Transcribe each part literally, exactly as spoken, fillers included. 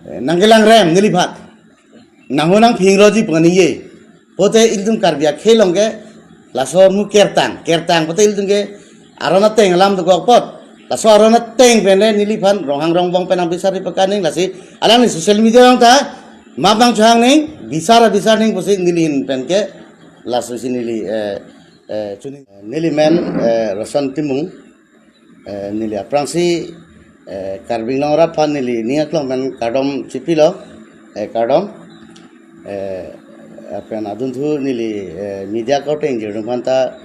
Eh, nangkelang rem neliphan. Nangho nangphingroji pu kaningje. Pote ilitum Karbi akhei along ke laso mu kertang, kertang pote ilitum ke aron ateng alam dokok apot. Laso aron ateng pen le neliphan Ronghang Rongbong pen nang bisari pekaning, lasi alangli social media along ta map nangchohang ning, bisar bisar ning pusi neli ahin pen ke laso si neli, eh, eh, chuning. Neli men, eh, Roson Timung, eh, neli aphrangsi, eh, Karbi Anglong arat aphan neli ning aklong pen kardom chipilo, eh, kardom. Eh, lapen adunthu neli, eh, media korte ingjir atum aphan ta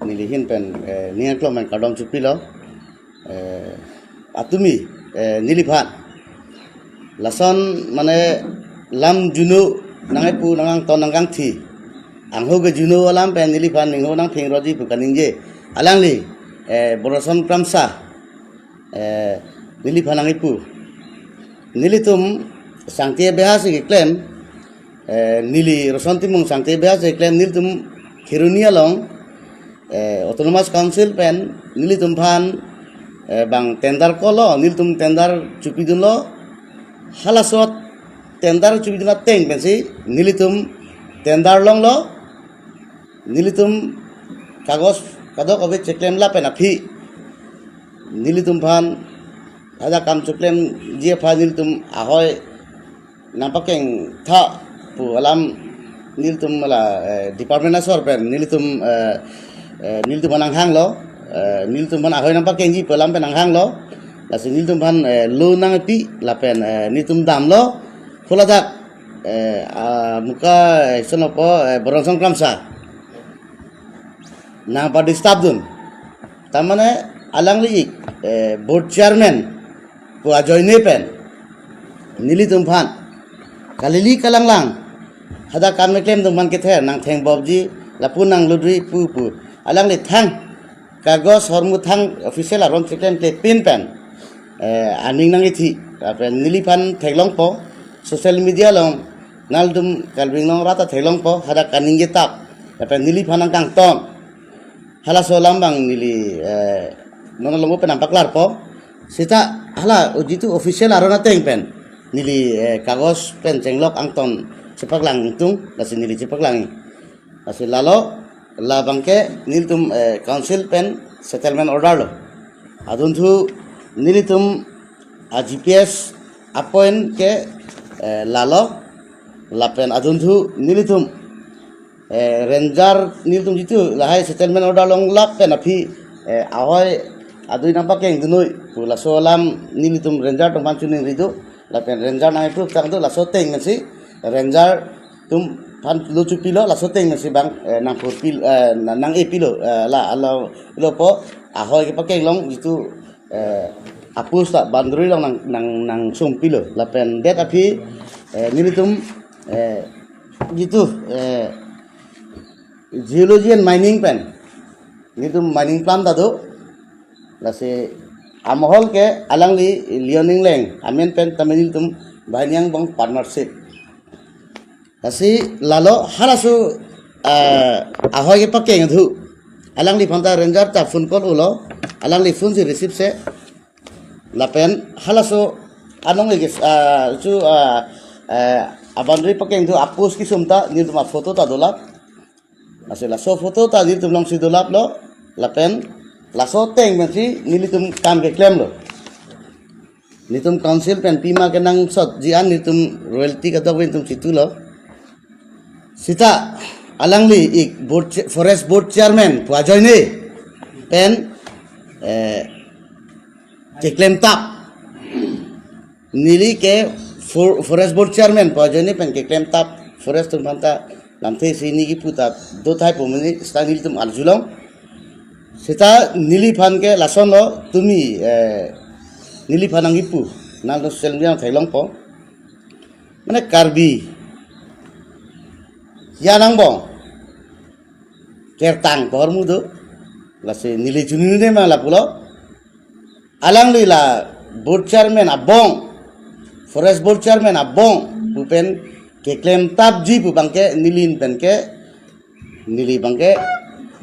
neli ahin pen, eh, ning aklong pen kardom chipilo. Eh, atumi, eh, neliphan lason mane lam juno nang-epu nangkangton nangkangthi, angho ke juno alam pen neliphan ningho nangphingroji pu kaningje. Alangli, eh, Borison Kramsa, eh, neliphan nang-epu. Nelitum Sangti Beha si keklem, eh, neli Roson Timung Sangti Beha si keklem, nelitum Kheroni along, eh, Autonomous Council pen nelitum aphan, eh, bang tender call lo, nelitum tender chupidunlo, halaso tender chupidun ateng pensi nelitum tender longlo, nelitum kagos kadokave cheklem lapen aphi nelitum aphan hadak kam cheklemji aphan nelitum ahoi nangpakengtha pu alam nelitum la, eh, department asor pen nelitum, eh, eh, nelitum aphan nanghanglo, eh, nelitum aphan ahoi nangpakengji pu alam pen nanghanglo. Lasi nelitum aphan, eh, lo nangpi lapen, eh, nelitum damlo. Haladak, eh, ah, muka, eh, sonopo, eh, Borison Kramsa nangpa-disturb dun. Tamane alangli ik, eh, board chairman pu ajoine pen nelitum aphan kalili kalanglang hadak kam keklem atum aphan kether nangthengbobji lapu nanglutri pu pu alangli thang kagos ahormu thang official aron cheklemklepin pen, eh, aning nang-ithi lapen neliphan theklongpo, social media along nangtum Karbi Anglong arat ta theklongpo, hadak kaningje tap lapen neliphan nangkangton. Halaso alam bang neli, eh, non along pen nangpaklarpo. Seta hala o jitu official aron ateng pen neli, eh, kagos pen chenglok angton chepaklang tung, lasi neli chepaklang. Lasi lalo labang ke nelitum, eh, council pen settlement order lo. Adunthu nelitum a G P S appoint ke, eh, lalo lapen adunthu nelitum, eh, ranger nelitum jitu lahai settlement order longlap pen aphi, eh, ahoi adui nangpakengdunnoi pu laso alam nelitum ranger atum aphan choningri do lapen ranger nang-approve tang do, laso ateng pensi ranger atum aphan lo chupilo, laso ateng pensi bang, eh, nangpurpi, eh, na-, nang-epilo, eh, la alo lopo ahoi kepakeng along jitu, eh, a-post ta boundary along nang, nang, nangsumpilo lapen det aphi, eh, nelitum, eh, jitu, eh, Geology and Mining pen nelitum mining plan ta do. Lasi amohol ke alangli Leon Engleng amen pen tame nelitum banghini angbong partnership. Lasi lalo halaso, eh, ahoi kepakeng thu alangliphan ta ranger ta phone call ulo, alangli phone si receive se. Lapen halaso anong ege, ah, chu, ah, eh, a-boundary pakeng thu a-post kesung ta nelitum a-photo ta dolap. Lasi laso photo ta nelitum alongsi dolaplo. Lapen laso ateng pensi nelitum kam keklemlo. Nelitum council pen pima kenangsotji an nelitum royalty kadokave nelitum chitulo. Seta alangli ik board cha-, forest board chairman pu ajoine pen, eh, keklemtap. Neli ke for-, forest board chairman pu ajoine pen keklemtap, forest atum aphan ta lamthe si neli kipu ta do tahai pu mene seta nelitum arjulong. Seta neliphan ke lasonlo tumi, eh, neliphan nang-ipu, nang social media theklongpo. Mane Karbi ya nangbong kertang pu ahormu do. Lasi neli choningri ma lapulo. Alangli la board chairman abong, forest board chairman abong pu pen keklemtapji pu abang ke neli ahin pen ke, neli abang ke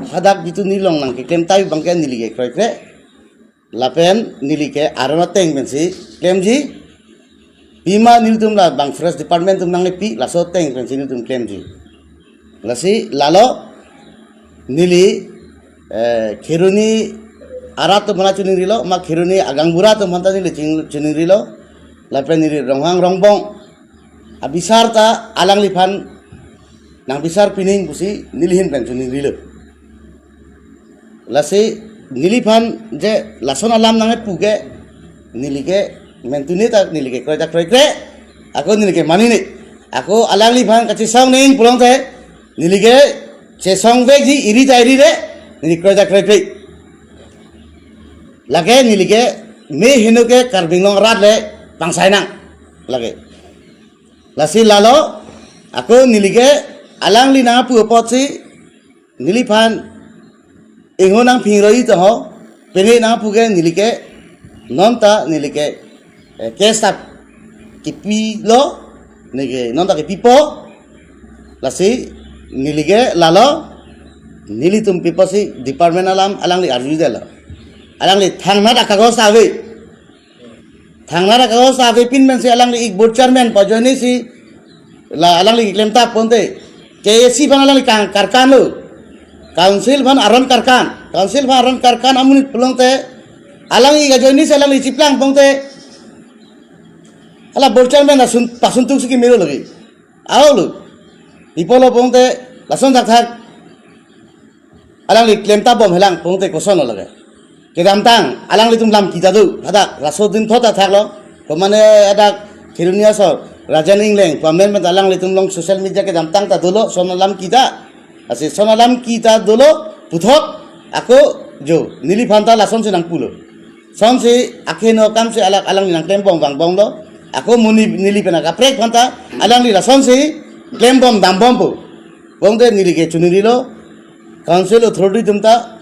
hadak jitu neli along nangkeklemtap abang ke neli ke kroikre. Lapen neli ke aron ateng pensi klemji. Pima nelitum la bang forest department atum nangkepi, laso ateng pensi nelitum klemji. Lasi lalo neli, eh, Kheroni arat atum aphan chiningrilo, ma Kheroni agaonbura atum aphan ta neli ching-, chiningrilo, lapen neli Ronghang Rongbong abisar ta alangliphan nangbisar pining pusi neli ahin pen chiningrilo. Lasi neliphan je lason alam nangkepu ke, neli ke mentune ta neli ke kroidak kroikre, ako neli ke manine. Ako alangliphan kachesong neng pulote, neli ke chesongvekji, iri ta iri re, neli kroidak kroikre. Lake neli ke me heno ke Karbi Anglong arat le pangsai nang. Lake. Lasi lalo, ako neli ke alangli nangpu apotsi, neliphan inghon nangphingroi to ho, pene nangpu ke neli ke, non ta neli ke, eh, case ta kipilo, neli ke, non ta kipipo, lasi neli ke lalo, nelitum piposi department alam alangli arjudetlo. Alangli thangnat akagos ta ave. Thangnat akagos ta avepin pensi alangli ik board chairman pajoinesi la alangli klemtap ponte. K A C aphan alangli kang karkan lo. Council aphan aron karkan. Council aphan aron karkan amonit pulote. Alangli ik ajoinesi alangli chiplang ponte. Hala board chairman asun pasun tuksi kimelo lagi. Aolo. Ipolo ponte lason thakthak alangli klemtap bomhelang ponte kosonlo lake. Kedamtang alanglitum lam kita do, hadak laso dinthot ta thaklo. Komane hadak Kheroni asor Rajan Engleng pu amendment alanglitum along social media kedamtang ta dolo, son alam kita. Lasi son alam kita dolo, puthot ako jo neliphan ta lasonsi nangpulo. Sonsi akheno akamsi alak alang nangklembom vangbomlo. Ako monit neli pen akaprek aphan ta alangli lasonsi klembom dambompo. Ponte neli ke chiningrilo, council authority atum ta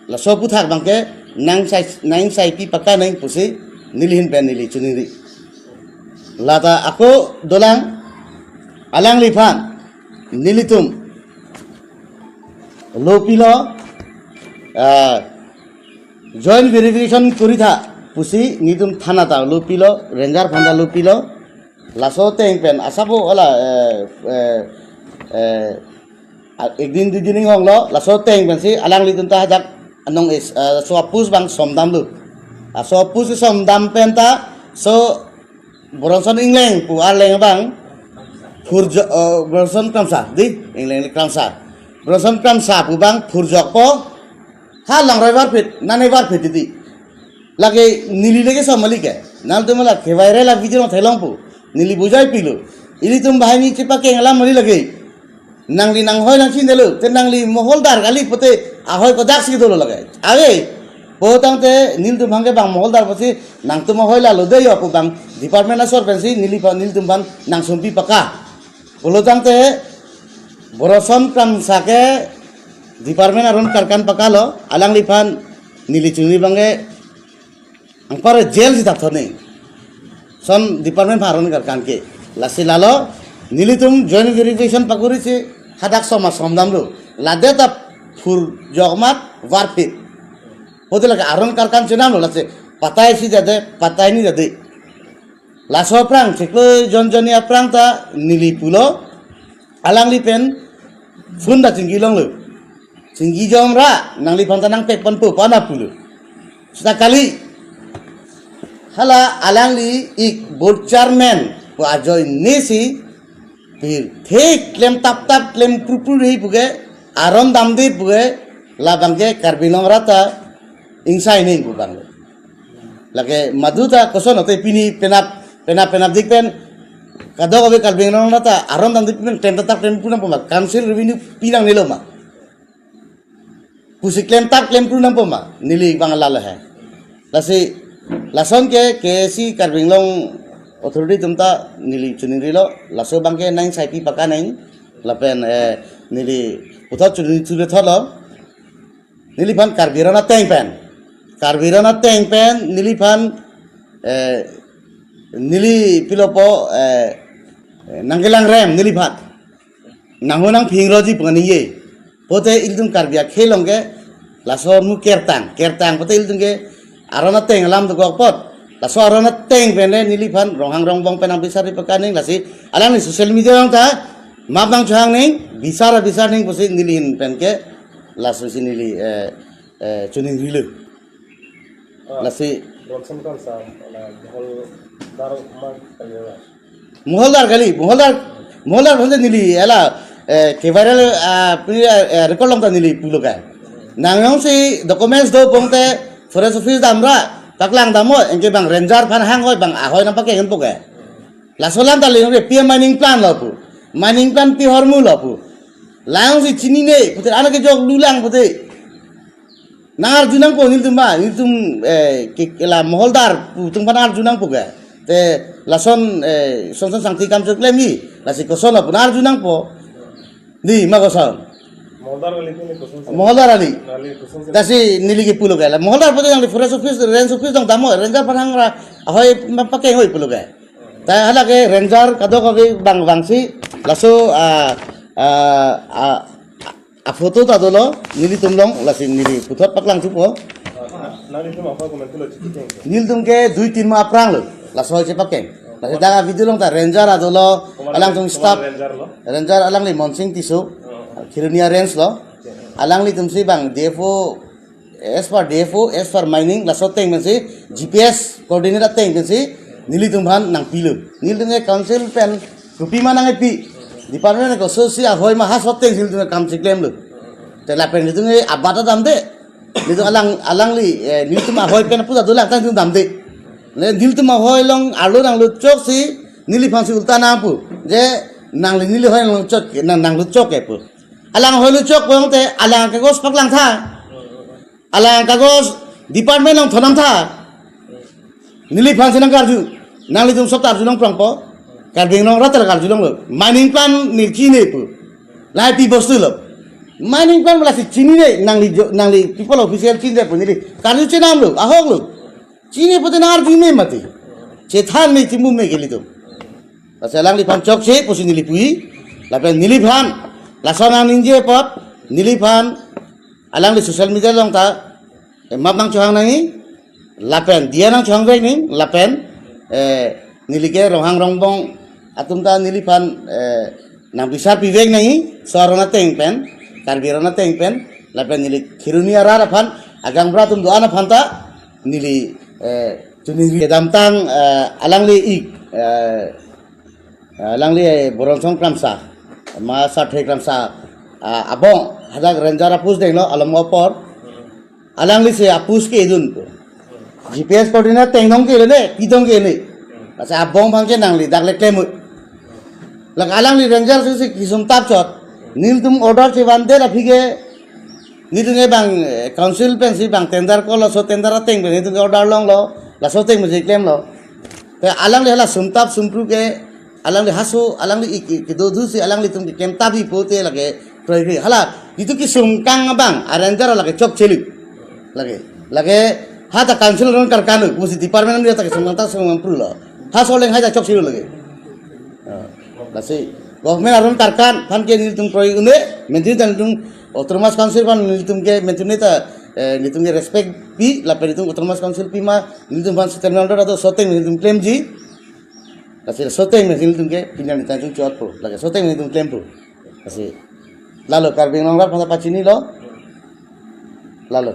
laso aphuthak abang ke nangsai, nangsaipi paka nang pusi neli ahin pen neli chiningri. Lata ako dolang alangliphan nelitum lopilo, ah, joint verification koritha pusi nelitum thana ta lopilo, ranger aphan ta lopilo. Laso ateng pen asabo hala, eh, eh, eh, a-, ek din dui din inghonglo, laso ateng pensi alanglitum ta hadak anong is, eh, so apus abang somdamlo. Laso apus somdam pen ta so Bronson Engleng pu arleng abang phurjo-, eh, Bronson Kramsa, di, Engleng Kramsa. Bronson Kramsa pu abang phurjokpo, ha langroi varphit, nane varphit titi. Lake neli lake somali ke. Nangtum la ke viral la video theklongpo. Neli bujaipilo. Ilitum banghini chepakeng alam mali lake. Nangli nanghoi nangchinidetlo. Te nangli moholdar kali pute ahoi kodaksi dolo lake. Ave. Putangte nelitum abang ke bang moholdar pusi nangtum ahoi lalo dei yo pu abang department asor pensi neli pa nelitum abang nangsumpi paka. Pulotangte Bronson Kramsa ke department aron karkan pakalo, alangliphan neli chunri abang ke anpar jail si thakthoni. Son department aphan aron karkan ke. Lasi lalo, nelitum joint verification pakorisi hadak soma somdamlo. Ladak ta phurjok amat varphit. Pute lake aron karkan chenamlo lasi patai isi jade, patai hini jade. Laso aphrang, chiklo jon jonni aphrang ta neli pulo, alangli pen phone ta chingki longlo. Chingki jom ra, nangliphan ta nangpek ponpo pana pulo. Seta kali, hala alangli ik board chairman pu ajoinesi, pirthe klem tap tap klem pru pru ri puke, aron damde puke, labang ke Karbi Anglong arat ta ingsai neng pu abang. Lake madu ta koson ote pini penap, penap, penapdik pen kadokave Karbi Anglong arat ta aron damde pen klem tap tap klem pru nangpo ma, council revenue pi nangnelo ma. Pusi klem tap klem pru nangpo ma, neli abang lalo he. Lasi, lason ke, K A C Karbi Anglong authority atum ta neli chuningrilo, laso abang ke nangsaipi paka nang, lapen, eh, neli puthot chuningri chule thotlo. Neliphan Karbi aron ateng pen. Karbi aron ateng pen neliphan, eh, neli pilopo, eh, nangkelang rem neliphan. Nangho nangphingroji pu ningje. Pute ilitum Karbi akhei along ke laso mu kertang, kertang pute ilitum ke aron ateng alam dokok apot. Laso aron ateng pen le neliphan Ronghang Rongbong pen nang bisar ri pakaning, lasi alangli social media along ta map nangchohang nang, bisar abisar nang pusi neli ahin pen ke laso si neli, eh, eh, choningri lo. Ah, lasi Johnson kan sa, ala, moholdar ma kali ya? Moholdar kali, moholdar, moholdar aphan si neli hala, eh, ke viral, ah, pini, eh, record along ta neli pulo ke. Nang jongsi documents do pute forest office damra, paklang damnon, anke bang ranger aphan hang hoi, bang ahoi nangpakeng-enpo ke. Laso alam ta le, P M mining plan lo pu. Mining plan pi ahormu lo pu. Lang si chinine pute, anak kejok lulang pute. Nang-arju nangpo nelitum ba, nelitum, eh, ke, ke la moholdar pu atum aphan arju nangpo ke. Te lason, eh, son son sangti kam choklemji, lasi koson aphan arju nangpo. Di, ma koson? Moholdar kali, kali koson sa. Moholdar kali. Kali koson sa. Lasi neli ke pulo ke la moholdar pute nangli forest office, range office along damnon, ranger aphan hangra, ahoi nangpakeng hoi pulo ke. Ta hala ke ranger kadokave bang vangsi, laso, ah, ah, ah, aphoto ta dolo, nelitum along, lasi neli puthot paklang thupo. Nanglitum apa komantu lo chikiteng? Nelitum ke dui tin ma aphrang lo, laso chepakeng. Lasi dak video along ta ranger adolo, alangtum staff, ranger lo? Ranger alangli Monsing Tisso, Oh. Khironia range lo. Alanglitum si bang D F O, as per D F O, as per mining, laso ateng pensi G P S coordinate ateng pensi nelitum aphan nangpilo. Nelitum ke council pen kopi ma nangkepi. Department ke kososi ahoi ma, halaso ateng si nelitum ke kam cheklemlo. Te lapen nelitum ke abat damde. Nelitum alang, alangli, eh, nelitum ahoi pen puta dolang tang nelitum damde. Ne nelitum ahoi along arlo nanglo chok si neliphan si ulta nangpu. Je nangli neli ahoi along chok, nang, nanglo chok ke pu. Alang ahoi lo chok pute alang kagos paklang tha. Alang kagos department along thonang tha. Neliphan si nangkarju. Nanglitum sop ta arjulong prangpo. Karbi Anglong rat ta karjulonglo. Mining plan ne chini pu. Lahai pi bostu lo. Mining plan lasi chinine, nangli jo, nangli people official chinine pu neli karju chenamlo, ahoklo. Chini pute nang-arju me mati. Chethan me, chimu me ke ilitum. Lasi alangliphan chokche pusi neli pu-i. Lapen neliphan, laso nang ningje apot, neliphan alangli social media along ta, eh, map nangchohang nangji, lapen diya nangchohangvek nangji, lapen, eh, neli ke Ronghang Rongbong atum ta neliphan, eh, nangbisar pivek nangji, laso aron ateng pen, Karbi aron ateng pen, lapen neli Khironia arat aphan, agaonbura atum do-an aphan ta, neli, eh, choningri kedamtang, eh, alangli ik, eh, alangli Boronsong Kramsa, ma Sarthe Kramsa, ah, abong, hadak ranger a-post denglo, along apor. Alangli si a-post kedun pu. G P S coordinate tengdong kele ne, pidong kele. Lasi abong abang ke nangli dak le klem. Lake alangli ranger si si kesung tap chot. Nelitum order chevandet aphi ke nelitum ke bang, eh, council pensi bang tender ko, laso tender ateng pen nelitum ke order longlo, laso ateng pensi klemlo. Te alangli hala sum tap sum phru ke, alangli halaso, alangli ik, ik, kedo do si alanglitum keklem tap-i pute lake kroikre. Hala, itum kesung kang abang, a-ranger lake chokche lo. Lake, lake, ha ta council aron karkan lo, pusi department aron ta kesung kang ta sung kang phrulo. Halaso aleng hai ta chokche lo lake. Ah, lasi, government aron karkan aphan ke nelitum kroi un-e, mentri ta nelitum autonomous council aphan nelitum ke mentri ne ta, eh, nelitum ke respect pi, lapen nelitum autonomous council pi ma, nelitum aphan settlement order do, laso ateng nelitum klemji. Lasi laso ateng nelitum ke pini nelitum chot po. Lake laso ateng nelitum klempo. Lasi lalo Karbi Anglong arat aphan ta pachinilo. Lalo.